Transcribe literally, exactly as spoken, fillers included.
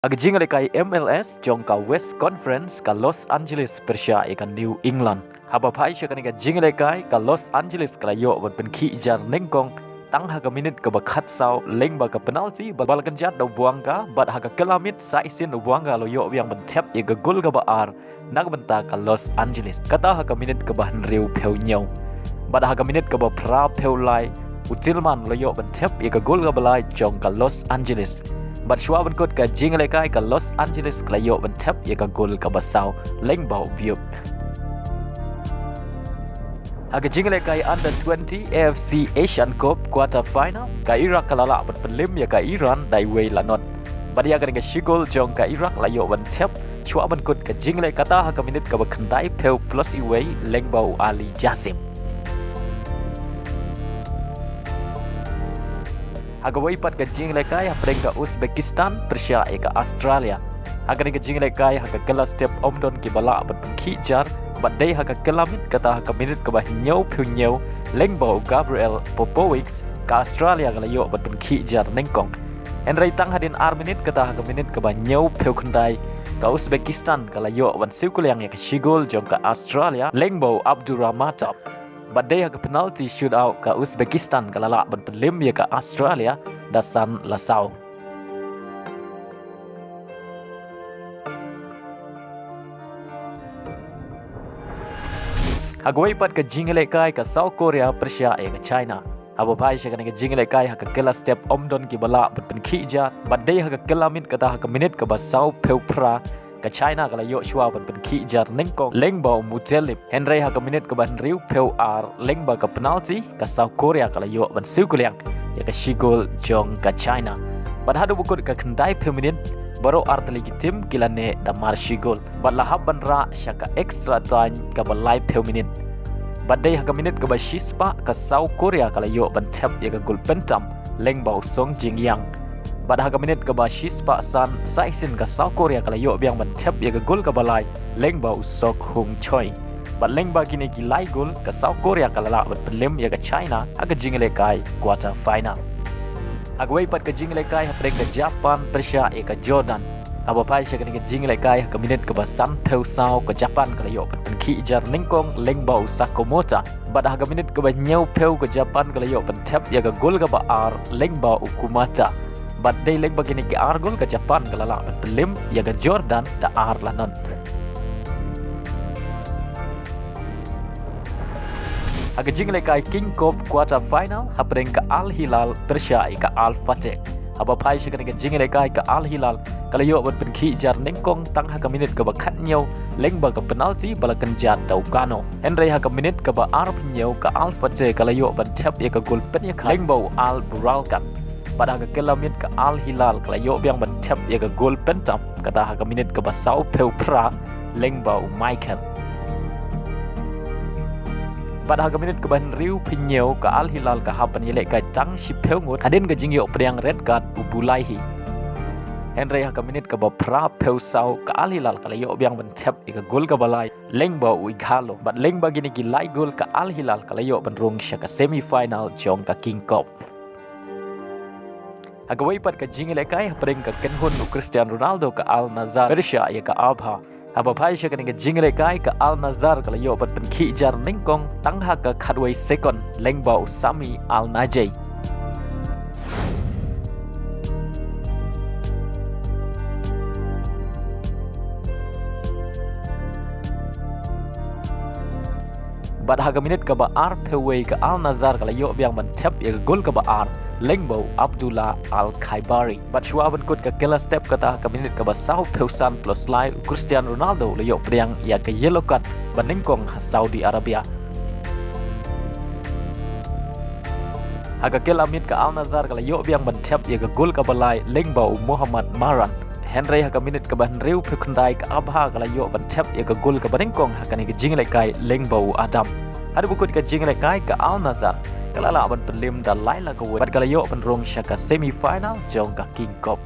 Ha ka jingïalehkai M L S jong ka West Conference, ka Los Angeles pyrshah ïa ka New England. Haba phai sha kane ka jingïalehkai, ka Los Angeles ka la ïoh ban pynkhih jar nyngkong tang ha ka minit kaba khatsaw lyngba ka penalty ba la kynjat da u Bouanga, bad ha ka kylla miet sa shisien u Bouanga u la ïoh biang ban thep ïa ka gol kaba ar na ka bynta ka Los Angeles, kata ha ka minit kaba hynriewphew hynñiew. Bad ha ka minit kaba phraphew lai, u Tillman u la ïoh ban thep ïa ka gol kaba lai jong ka Los Angeles. Bad shuwa ban kut ka jingïalehkai, ka Los Angeles ka la ïoh ban thep ïa ka gol kaba saw lyngba u Diop. Ha ka jingïalehkai Under twenty A F C Asian Cup quarter final, ka Iraq ka la lah ban pynlem ïa ka Iran da iwei la nod. Bad ïa kane ka shi gol jong ka Iraq la ïoh ban thep shuwa ban kut ka jingïalehkai, kata ha ka minit kaba khyndaiphew plus iwei lyngba u Ali Jassim. Ha kawei pat ka jingïalehkai, hapdeng ka Uzbekistan pyrshah ïa ka Australia. Ha kane ka jingïalehkai, ha ka kylla step ym don kiba lah ban pynkhih jar, bad dei ha ka kylla miet, kata ha ka minit kaba hynñiewphew hynñiew lyngba u Gabriel Popovic, ka Australia ka la ïoh ban pynkhih jar nyngkong. Hynrei tang hadien ar minit, kata ha ka minit kaba hynñiewphew khyndai, ka Uzbekistan ka la ïoh ban siew kylliang ïa ka shi gol jong ka Australia lyngba u Abduramatov. Bad dei ha ka penalty shootout, ka Uzbekistan ka la lah ban pynlem ïa ka Australia da san la saw. Ha kawei pat ka jingïalehkai, ka South Korea pyrshah ïa ka China. Haba phai sha kane ka jingïalehkai, ha ka kylla step ym don kiba lah ban pynkhih jar, bad dei ha ka kylla miet, kata ha ka minit kaba sawphew phra, ka China ka la ïoh shuwa ban pynkhih jar nyngkong lyngba u Mutallib. Hynrei ha ka minit kaba hynriewphew ar lyngba ka penalty, ka South Korea ka la ïoh ban siew kylliang ïa ka shi gol jong ka China. Bad haduh ba kut ka khyndaiphew minit, baroh artylli ki tim ki la neh da mar shi gol, bad la hap ban rah sha ka extra time kaba laiphew minit. Bad dei ha ka minit kaba shispah, ka South Korea ka la ïoh ban thep ïa ka gol pyntam lyngba u Song Jin-young. Bad ha ka minit kaba shispah san, sa shisien ka South Korea ka la ïoh biang ban thep ïa ka gol kaba lai lyngba u Sok Hung Choi. Bad lyngba kine ki lai gol, ka South Korea ka la lah ban pynlem ïa ka China ha ka jingïalehkai quarter final. Ha kawei pat ka jingïalehkai, hapdeng ka Japan pyrshah ïa ka Jordan. Haba phai sha kane ka jingïalehkai, ha ka minit kaba sanphew saw, ka Japan ka la ïoh ban pynkhih jar nyngkong lyngba u Sakamota. Bad ha ka minit kaba hynñiewphew, ka Japan ka la ïoh ban thep ïa ka gol kaba ar lyngba u Kumata. Bad dei lyngba kine ki ar gol, ka Japan ka la lah ban pynlem ïa ka Jordan da ar la nod. Ha ka jingïalehkai King Cup quarter final, hapdeng ka Al Hilal pyrshah ïa ka Al Fateh. Haba phai sha kane ka jingïalehkai, ka Al Hilal ka la ïoh ban pynkhih jar nyngkong tang ha ka minit kaba khathynñiew lyngba ka penalty ba la kynjat da u Gano. Hynrei ha ka minit kaba arphew hynñiew, ka Al Fateh ka la ïoh ban thep ïa ka gol pynïakhun lyngba u Al Buralkat. Bad ha ka kylla miet, ka Al Hilal ka la ïoh biang ban thep ïa ka gol pyntam, kata ha ka minit kaba sawphew phra lyngba u Michael. Bad ha ka minit kaba hynriewphew hynñiew, ka Al Hilal ka hap ban ïalehkai tang shiphew ngut hadien ka jingïoh pdiang red card u Bulaihi. Hynrei ha ka minit kaba phraphew saw, ka Al Hilal ka la ïoh biang ban thep ïa ka gol kaba lai lyngba u Ighalo. Bad lyngba kine ki lai gol, ka Al Hilal ka la ïoh ban rung sha ka semi final jong ka King Cup. Ha kawei pat ka jingïalehkai, hapdeng ka kynhun u Cristiano Ronaldo, ka Al Nassr pyrshah ïa ka Abha. Haba phai sha kane ka jingïalehkai, ka Al Nassr ka la ïoh ban pynkhih jar nyngkong tang ha ka khatwei sekon lyngba u Sami Al Najahi. Bad ha ka minit kaba arphew wei, ka Al Nassr ka la ïoh biang ban thep ïa ka gol kaba ar lyngba u Abdullah Al Khaibari. Bad shuwa ban kut ka kylla step, kata ha ka minit kaba sawphew san plus lai, u Cristiano Ronaldo u la ïoh pdiang ïa ka yellow card ba nyngkong ha Saudi Arabia. Ha ka kylla miet, ka Al Nassr ka la ïoh biang ban thep ïa ka gol kaba lai lyngba u Mohamed Maran. Hynrei ha ka minit kaba hynriewphew khyndai, ka Abha ka la ïoh ban thep ïa ka gol kaba nyngkong ha kane ka jingïalehkai lyngba u Adam. Haduh ba kut ka jingïalehkai, ka Al Nassr ka la lah ban pynlem da lai la kawei bad ka la ïoh ban rung sha ka semi final jong ka King Cup.